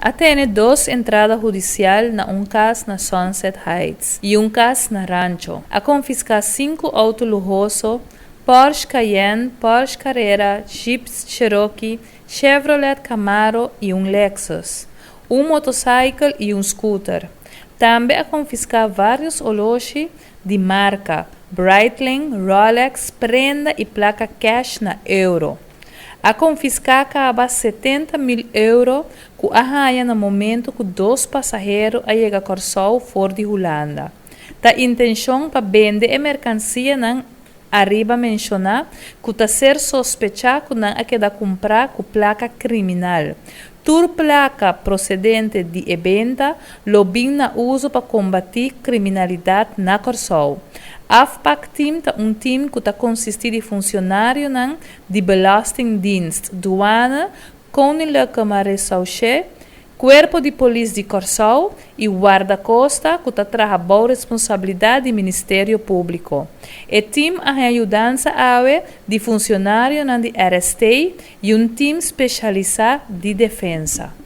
A tene dos entrada hudisial na un kas na Sunset Heights i un kas na Rancho. A konfiská sinku outo luhoso, Porsche Cayenne, Porsche Carrera, Jeep Cherokee, Chevrolet Camaro i un Lexus, un motosaikel i un skuter. Tambe a konfiská vários oloshi di marka Breitling, Rolex, prenda i plaka kèsh na euro. A konfiská kaba 70.000 euro ku a haña na momento ku dos pasahero a yega Kòrsou for di Hulanda. Ta intenshon pa bende e merkansianan ariba menshoná ku ta ser sospechá ku nan a keda kumprá ku plaka kriminal. Tur plaka prosedente di e benta lo bin na uso pa kombatí kriminalidat na Kòrsou. Afpakteam ta un tim ku ta konsistí di funshonarionan di Belastingdienst, Douane, Koninklijke Marechaussee, Kuerpo di Polis di Kòrsou i Wardakosta ku ta traha bou responsabilidat di Ministerio Públiko. E tim a haña yudansa awe di funshonarionan di RST i un tim spesialisá di Defensa.